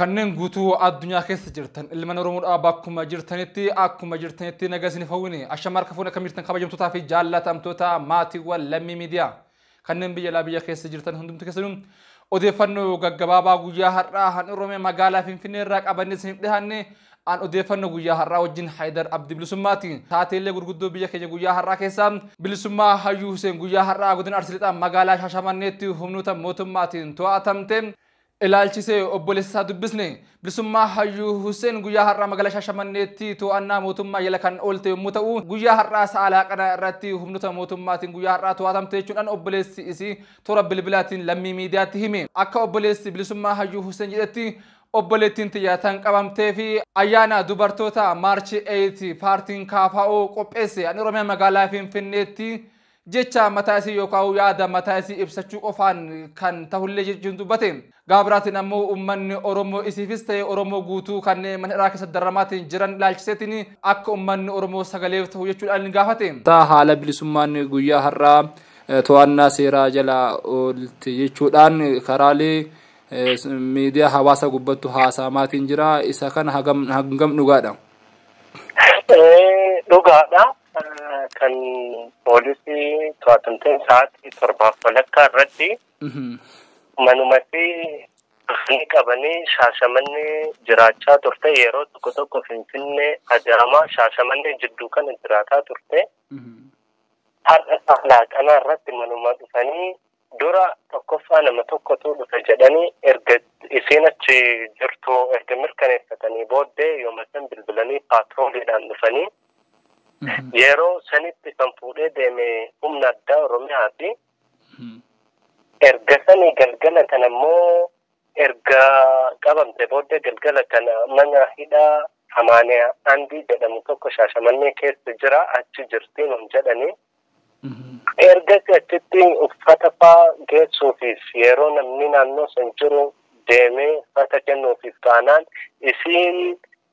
Kanneen guutuu addunyaa keessa jirtan ilmaan Oromoodhaa bakkuma jirtanitti akkuma jirtanitti nagaa isiniif hawwine. Ashama harka fuune, akkam jirtan kabajamtootaa fi jaallatamtoota maatiiwwan Lammii Miidiyaa? Kanneen biyya alaa, biyya keessa jirtan hundumti keessanuu, odeeffannoo gaggabaabaa guyyaa har'aa han Oromiyaa magaalaa Finfinnee irraa qabannee isiniif dhiyaanne. An odeeffannoo guyyaa har'aa wajjin Haayidar Abdi Bilisummaati. Taateellee gurguddoo biyya keenya guyyaa har'aa keessaa Bilisummaa Hayyuu Huseen guyyaa har'aa godina Arsii Lixaa magaalaa Shaashamanneetti humnoota mootummaatiin to'atamte ilaalchisee obboleessa isaa dubbisne. Bilisummaa Hayyuu Huseen guyyaa har'aa magaalaa Shaashamanneetti to'annaa mootummaa jala kan oolte yommuu ta'u, guyyaa har'aa sa'a laaqanaa irratti humnoota mootummaatiin guyyaa har'aa to'atamte jechuudhaan obboleessi isii toora bilbilaatiin Lammii Miidiyaatti hime. Akka obboleessi Bilisummaa Hayyuu Huseen jedhetti, obboleettiin xiyyaatan qabamtee fi ayyaana dubartoota March 8 paartiin KFO qopheesse ani Oromiyaa magaalaa Finfinneetti jecha mataa isii yookaan yaada mataa isii ibsachuu qofaan kan tahullee jechuun dubbate. Gaabiraatiin ammoo uummanni Oromoo isiifis ta'e Oromoo guutuu kanneen mana hidhaa keessatti daramaatiin jiran ilaalchiseetiin akka uummanni Oromoo sagaleef ta'u jechuudhaan gaafate. Haala bilisummaan guyyaa har'aa to'annaa seeraa jala oolte jechuudhaan karaalee miidiyaa hawaasa gubbattu haasa'amaatiin jira. Isa kana hangam dhugaadha? Dhugaadha. Kan poolisii to'atamteen sa'aatii 7:30 irratti manumatti dhufanii qabanii. Shaashamannee jiraachaa turte. Yeroo tokko tokko Finfinnee, Adaamaa, Shaashamannee jidduu kana jiraataa turte. Har'a laaqanaa irratti manuma dhufanii, dura tokkoffaa nama tokkotu dhufe jedhanii, erga isiin achi jirtu erga mirkaneeffatanii booddee yooma san bilbilanii paatrooliidhaan dhufanii, yeroo sanitti kan fuudhee deeme humna addaa Oromiyaati. Erga sanii galgala kana immoo, erga qabamte booddee galgala kana mana hidhaa Hamaaniyaa Andii jedhamu tokko Shaashamannee keessa jira, achi jirti nun jedhanii. Ergasi achitti uffata faa geessuufiif yeroo namni naannoo san jiru deemee uffata kennuufiif taanaan, isiin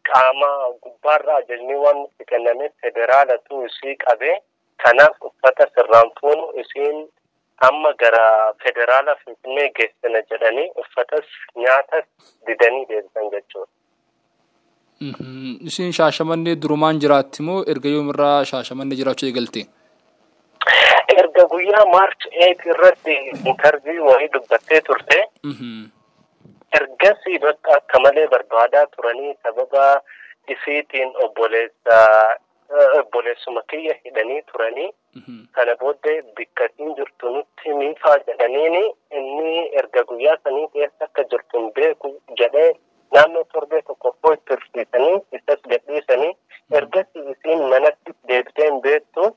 qaama gubbaarraa ajajni waan nutti kenname federaalatu isii qabee, kanaaf uffata sirraan fuunu, isiin amma gara federaala Finfinnee geessina jedhanii uffatas nyaatas didanii deebisan jechuudha. Isiin Shaashamannee durumaan jiraatti moo erga yoomirraa Shaashamannee jiraachuu eegalte? Erga guyyaa March 8 irratti interview wayii dubbattee turte. Ergasii bakka akka malee barbaadaa turanii, sababa isiitiin obboleessuma kiyya hidhanii turanii. Kana booddee bikkattiin jirtu nutti miifaa jedhaniini, inni erga guyyaa sanii keessa akka jirtu hin beeku jedhee, naannoo torbee tokkoffoo itti tursiisanii isas gadhiisanii, ergasii isiin manatti deebitee hin beektu.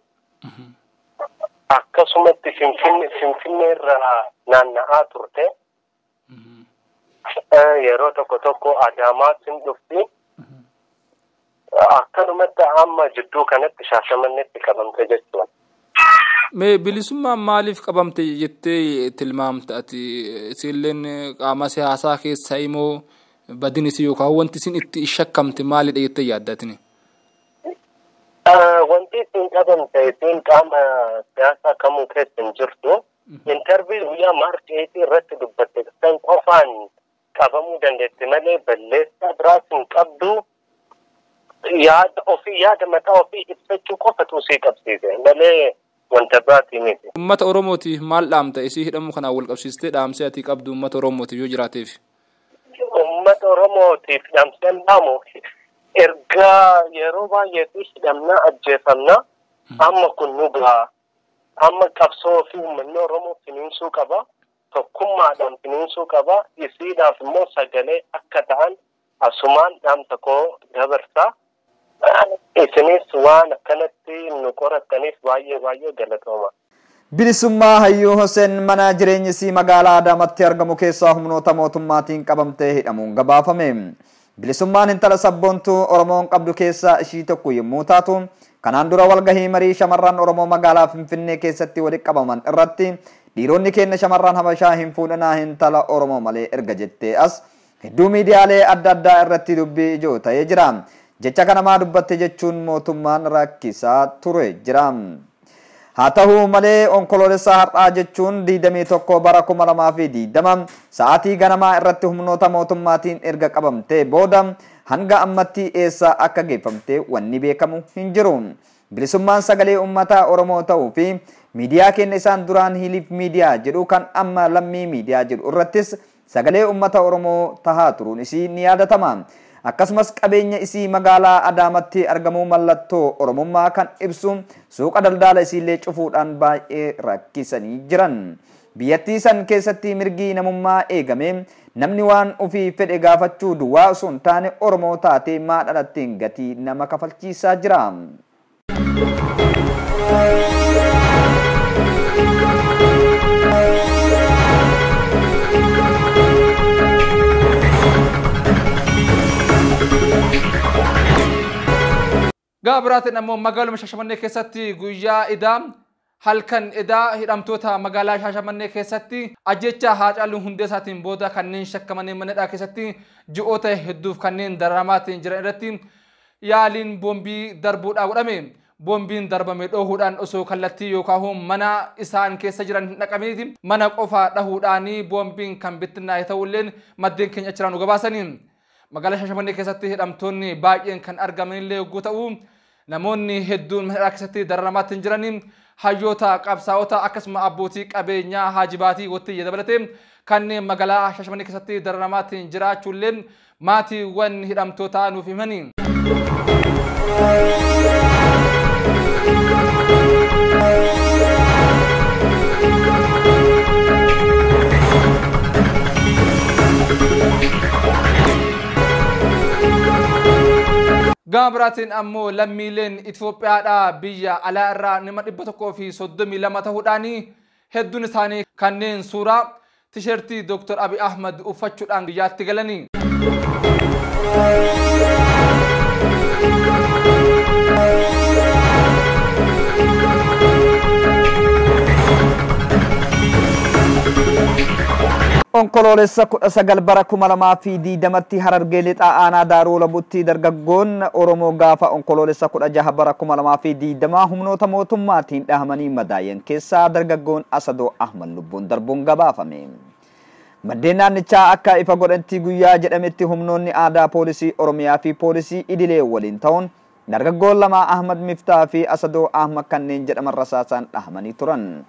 Akkasumatti Finfinnee irraa naanna'aa turte. Yeroo tokko tokko Adaamaatti hin dhufti. Akkanumatti amma jidduu kanatti Shaashamanneetti qabamte jechuudha. Mee bilisummaan maaliif qabamte jettee tilmaamta ati? Isiilleen qaama siyaasaa keessa immoo badin isii yookaan wanti isin itti shakkamte maalidha jettee yaaddatini? Wanti isin qabamte, isiin qaama siyaasaa kamuu keessa hin jirtu. Interview guyyaa March 8 irratti dubbatte san qofaan qabamuu dandeetti malee balleessaa biraas hin qabdu. Yaada ofii, yaada mataa ofii ibsachuu qofatu isii qabsiise malee wanta biraatii miti. Uummata Oromootiif maal dhaamta? Isii hidhamuu kanaan wal qabsiistee dhaamsee ati qabdu uummata Oromootiif yoo jiraateef? Uummata Oromootiif dhaamseen dhaamu, erga yeroo baay'eetu hidhamna, ajjeefamna, amma kun nu gaha. Amma qabsoo fi uummanni Oromoo finiinsuu qaba. Tokkummaadhaan finiinsuu qaba. Isiidhaaf immoo sagalee akka ta'an asumaan dhaamsa koo dabarsa. Isinis waan akkanatti nu qorattaniif baay'ee baay'ee galatooma. Bilisummaa Hayyuu Hussein mana jireenyi isii magaalaa Adaamaatti argamu keessaa humnoota mootummaatiin qabamtee hidhamuun gabaafame. Bilisummaan intala sabboontuu Oromoon qabdu keessaa ishii tokko yommuu taatu, kanaan dura walgahii marii shamarran Oromoo magaalaa Finfinnee keessatti walitti qabaman irratti "Dhiironni keenya shamarran Habashaa hin fuudhanaa, intala Oromoo malee" erga jettee as hedduu miidiyaalee adda addaa irratti dubbii ijoo ta'ee jira. Jecha kana maa dubbatte jechuun mootummaan rakkisaa ture jira. Haa ta'u malee onkoloolessa har'aa jechuun 21 bara 2020 sa'aatii ganamaa irratti humnoota mootummaatiin erga qabamtee booda hanga ammatti eessa akka geeffamte wanni beekamu hin jiru. Bilisummaan sagalee uummata Oromoo ta'uu fi miidiyaa keenya isaan duraan Hiliif Miidiyaa jedhu kan amma Lammii Miidiyaa jedhu irrattis sagalee uummata Oromoo tahaa turuun isii ni yaadatama. Akkasumas qabeenya isii magaalaa Adaamatti argamu mallattoo Oromummaa kan ibsu suuqa daldala isiillee cufuudhaan baay'ee rakkisanii jiran. Biyyattii san keessatti mirgi namummaa eegame namni waan ofii fedhe gaafachuu duwwaa osoo hin taane Oromoo taatee maa dhalatteen gatii nama kafalchiisaa jira. Gama biraatiin ammoo magaaluma Shaashamannee keessatti guyyaa idaa halkan idaa hidhamtoota magaalaa Shaashamannee keessatti ajjeechaa Haacaaluu Hundeessaatiin booda kanneen shakkamanii mana hidhaa keessatti ji'oota hedduuf kanneen dararamaatiin jiran irratti yaaliin boombii darbuudhaa godhame. Boombiin darbame dhohuudhaan osoo kallattii yookaan mana isaan keessa jiran hin dhaqabiniiti mana qofa dhahuudhaan boombiin kan bittinnaa'e ta'ulleen maddeen keenya achirraa nu gabaasanii. Magaalaa Shaashamannee keessatti hidhamtoonni baay'een kan argamanillee yogguu ta'u namoonni hedduun mana hidhaa keessatti dararamaatti hin jiranii hayyoota qabsaa'ota akkasuma abbootii qabeenyaa haajibaatii wattiyya dabalatee kanneen magaalaa Shaashamannee keessatti dararamaatti hin jiraachuullee maatiiwwan hidhamtootaa nuuf himanii. Gama biraatiin ammoo lammiileen Itoophiyaadhaa biyya alaa irraa nama 132 ta'uudhaan hedduun isaanii kanneen suuraa tisheertii Dr. Abiy Ahmad uffachuudhaan biyyaatti galanii. Onkoloolessa 19 bara 2020tti Harargee Lixaa Aanaa Daaroo Labuutti dargaggoon Oromoo gaafa onkoloolessa 16 bara 2020 humnoota mootummaatiin dhahamanii madaayan keessaa dargaggoon Asadoo Ahmad lubbuun darbuun gabaafame. Maddeen naannichaa akka ifa godhantti guyyaa jedhametti humnoonni aadaa poolisii Oromiyaa fi poolisii idilee waliin ta'uun dargaggoon lama Ahmad Miftaa fi Asadoo Ahmad kanneen jedhaman rasaasaan dhahamanii turan.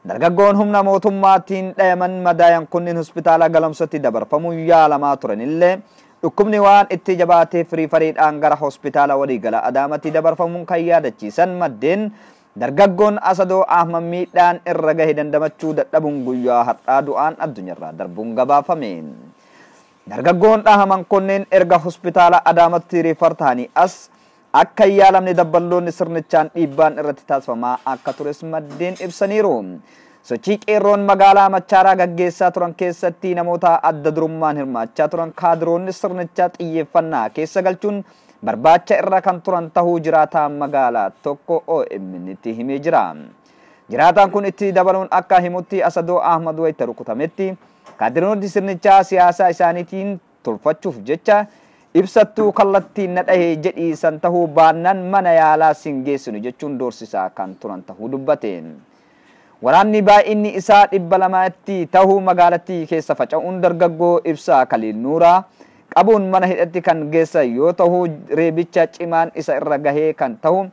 Dargaggoon humna mootummaatiin dhahaman madaayan kunneen hospitaala Galamsootti dabarfamuun yaalamaa turanillee dhukkubni waan itti jabaatee firiifariidhaan gara hospitaala waliigala Adaamatti dabarfamuun kan yaadachiisan maddeen dargaggoon Asadoo Ahmad miidhaan irra gahe dandamachuu dadhabuun guyyaa har'aa du'aan addunyaarraa darbuun gabaafame. Dargaggoon dhahaman kunneen erga hospitaala Adaamatti riifar ta'anii as akka yaalamne dabballoonni sirnichaan dhiibbaan irratti taasifamaa akka tures maddeen ibsaniiru. Sochii qeerroon magaalaa Machaaraa gaggeessaa turan keessatti namoota adda durummaan hirmaachaa turan kaadiroonni sirnichaa xiyyeeffannaa keessa galchuun barbaacha irra kan turan tahuu jiraataa magaalaa tokko OMN itti himee jira. Jiraataan kun itti dabaluun akka himutti Asadoo Ahmad wayita rukutametti kaadiroonni sirnichaa siyaasaa isaaniitiin tolfachuuf jecha ibsattuu kallattiin na dhahee jedhiisan tahuu baannaan mana yaalaa sin geessinu jechuun doorsisaa kan turan tahuu dubbate. Waraanni baay'inni isaa 200tti tahuu magaalattii keessa faca'uun dargaggoo Ibsaa Kaliil Nuuraa qabuun mana hidhatti kan geessa yoo tahu reebicha cimaan isa irra gahee kan tahu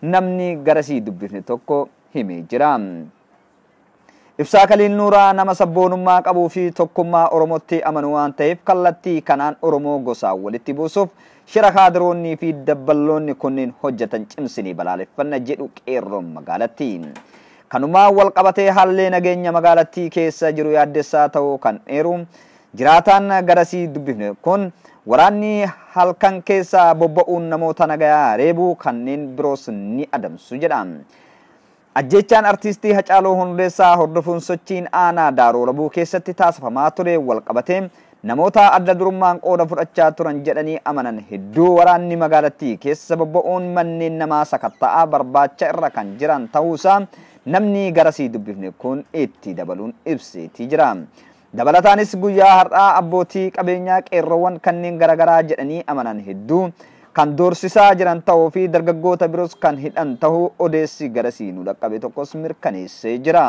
namni garasii dubbifne tokko himee jira. Ibsaa Kaliil Nuuraa nama sabboonummaa qabuu fi tokkummaa Oromootti amanu waan ta'eef kallattii kanaan Oromoo gosaan walitti buusuuf shira kaadiroonnii fi dabballoonni kunneen hojjetan cimsinii balaaleffanna jedhu qeerroon magaalattii. Kanumaan wal qabatee haalli nageenya magaalattii keessa jiru yaaddessaa ta'uu kan eeru jiraataan garasii dubbifne kun waraanni halkan keessa bobba'uun namoota nagayaa reebuu kanneen biroos ni adamsu jedha. Ajjechaan artiistii Hacaaluu Hundeessaa hordofuun sochiin aanaa Daaroo Labuu keessatti taasifamaa ture wal qabatee namoota adda durummaan qooda fudhachaa turan jedhanii amanan hedduu waraanni magaalattii keessa bobba'uun manneen namaa sakatta'aa barbaacha irra kan jiran ta'uusaa namni garasii dubbifne kun itti dabaluun ibseetii jira. Dabalataanis guyyaa har'aa abbootii qabeenyaa qeerroowwan kanneen garaagaraa jedhanii amanan hedduu kan doorsisaa jiran ta'uu fi dargaggoota biroos kan hidhan ta'uu odeessi garasii nu dhaqqabe tokkos mirkaneessee jira.